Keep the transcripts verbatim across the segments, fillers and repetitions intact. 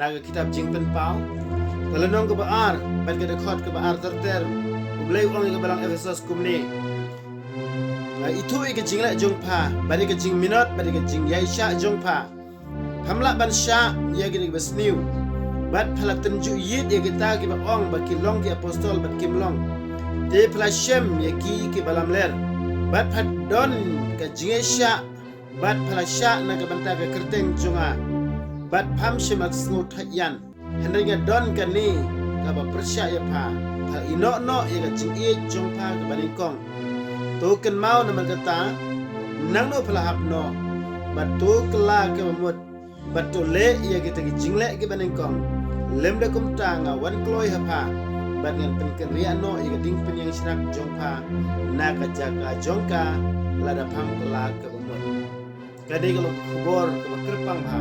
Ka kitab Jingpynpaw, ka lynnong kaba ar, bad ka dkhot kaba ar ter ter, U Blei u ong ïa ka balang Ephesos kumne: Nga ithuh ïa ka jingleh jong pha, bad ïa ka jingminot, bad ïa ka jingïaishah jong pha. Pham lah ban shah ïa kine kiba sniew, bad pha la tynjuh ïit ïa kita kiba ong ba ki long ki apostol bad kim long. Te pha la shem ïa ki kiba lamler, bad pha don ka jingïaishah, bad pha la shah na ka bynta ka kyrteng jong nga, bad pham shym la sngewthait ïan. Hynrei nga don kane kaba pyrshah ïa pha, pha la ïehnoh noh ïa ka jingïeit jong pha kaba nyngkong. To kynmaw namar kata, nangno pha la hap noh, bad to kylla kaba mut, bad to leh ïa kita ki jingleh kiba nyngkong. Lymda kumta nga wan kloi ha pha, bad ngan pynkynriah noh ïa ka ding pynïeng shrak jong pha na ka jaka jong ka, lada pham kylla kaba mut. Ka dei ka long ka khubor kaba kyrpang bha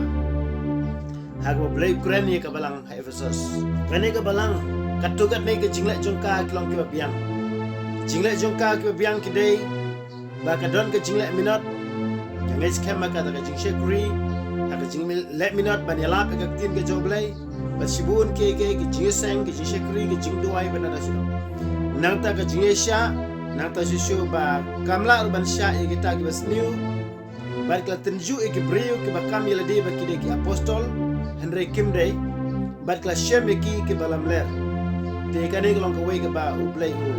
ha kaba U Blei u kren ïa ka balang ha Ephesos. Kane ka balang, katto katne ka jingleh jong ka ki long kiba biang. Jingleh jong ka kiba biang ki dei ba ka don ka jingleh minot. Ka ngeit skhem ha kata ka jingshakri, ha ka jingleh minot ban ïalap ïa ka ktien ka jong U Blei. Bad shibun ki, ki, ki jingïaseng, ki jingshakri, ki jingduwai, bad nangta shuh. Nangta ka jingïaishah, nangta shuh shuh ba kam lah ruh ban shah ïa kita kiba sniew. Bad ki la tynjuh ïa ki briew kiba kam ïa lade ba ki dei ki apostol, hynrei kim dei. Bad ki la shem ïa ki kiba lamler. Te kane ka long kawei kaba U Blei u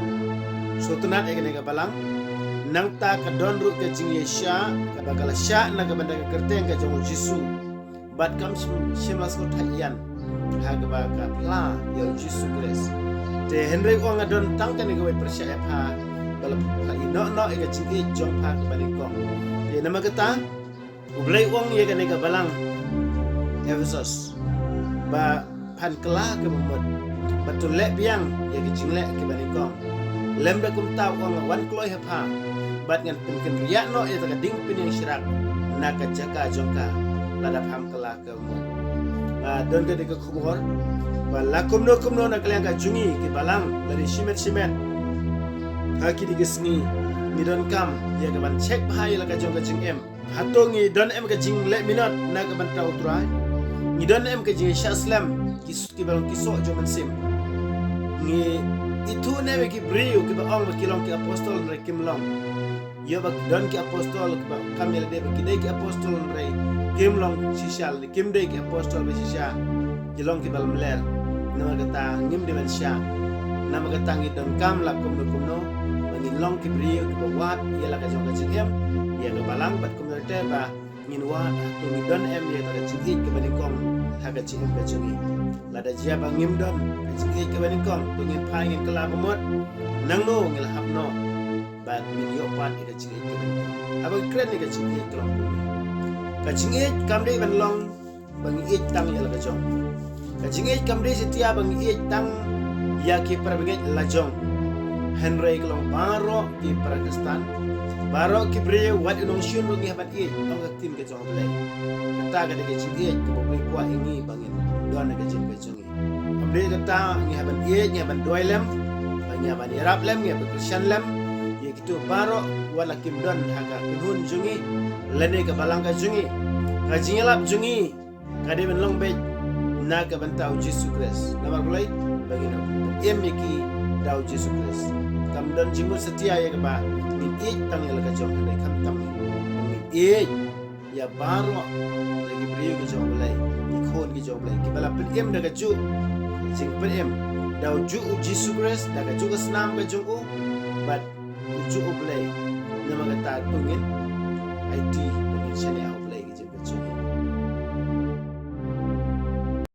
sngewtynnat ïa kane ka balang. Nangta ka don ruh ka jingïaishah, kaba ka la shah na ka bynta ka kyrteng ka jong U Jisu. Bad kam shym, shym la sngewthait ïan ha kaba ka phla ïa U Jisu Khrist. Te hynrei u ong nga don tang kane kawei pyrshah ïa pha, ba la pha ïehnoh noh ïa ka jingïeit jong pha kaba nyngkong. Te namar kata, U Blei u ong ïa kane ka balang Ephesos ba phan kylla kaba mut, bad to leh biang ïa ki jingleh kiba nyngkong. Lymda kumta u ong nga wan kloi ha pha, bad ngan pynkynriah noh ïa ka ding pynïeng shrak na ka jaka jong ka, lada pham kylla kaba mut. Nga don kane ka khubor ba la kumno kumno na ka liang ka jong ngi ki balang, lane shimet shimet ha kine ki sngi, ngi donkam ïa ka ban check bha ïa la ka jong ka jingim. Hato ngi don em ka jingleh minot na ka bynta U Trai? Ngi don em ka jingshah slem, ki, ki balang ki soh jong mynsiem? Ngi ithuh ne em ïa ki briew kiba ong ba ki long ki apostol hynrei kim long? Ïoh ba ki don ki apostol kiba kam ïa lade ba ki dei ki apostol hynrei kim long shisha, lane kim dei ki apostol ba shisha, ki long kiba lamler. Namar kata ngim dei ban shah. Namar kata ngi donkam la kumno kumno ba ngin long ki briew kiba wad ïa la ka jong ka jingim ïa ka balang, bad kumno te ba ngin wad, hato ngi don em ïa ka jingïeit kaba nyngkong ha ka jingim ka jong ngi. Lada jia ba ngim don ka jingïeit kaba nyngkong, to ngin phai ngin kylla ba mut. Nangno ngi la hap noh bad ngin ïoh pat ïa ka jingïeit kaba nyngkong? Haba ngi kren ïa ka jingïeit ka long kumne. Ka jingïeit kam dei ban long ba ngi ïeit tang ïa la ka jong. Ka jingïeit kam dei satia ba ngi ïeit tang ïa ki para bangeit la jong. Hynrei ka long baroh ki para Khristan, baroh ki briew, wat u nongshun ruh ngi hap ban ïeit, ong ka ktien ka jong U Blei. Kata ka dei ka jingïeit kaba U Blei u kwah ïa ngi ba ngin don ha ka jingim ka jong ngi. Kam dei kata ngi hap ban ïeit, ngi hap ban duwai lem, ba ngi hap ban ïarap lem, ngi hap ban kyrshan lem ïa kito baroh wat la kim don ha ka kynhun jong ngi, lane ka balang ka jong ngi. Ka jingïalap jong ngi ka dei ban long beit na ka bynta U Jisu Khrist. Namar balei? Ba ngin im ïa ki da U Jisu Khrist. Kam don jingmut satia ïa kaba ngin ïeit tang ïa la ka jong, hynrei khamtam ngin ïeit ïa baroh, ïa ki briew ki jong U Blei, ki khun ki jong U Blei, kiba la pynim da kajuh jingpynim, da ujuh U Jisu Khrist, da kajuh ka snam ka jong u, bad ujuh U Blei. Namar kata to ngin aiti, to ngin shaniah ha U Blei ka jong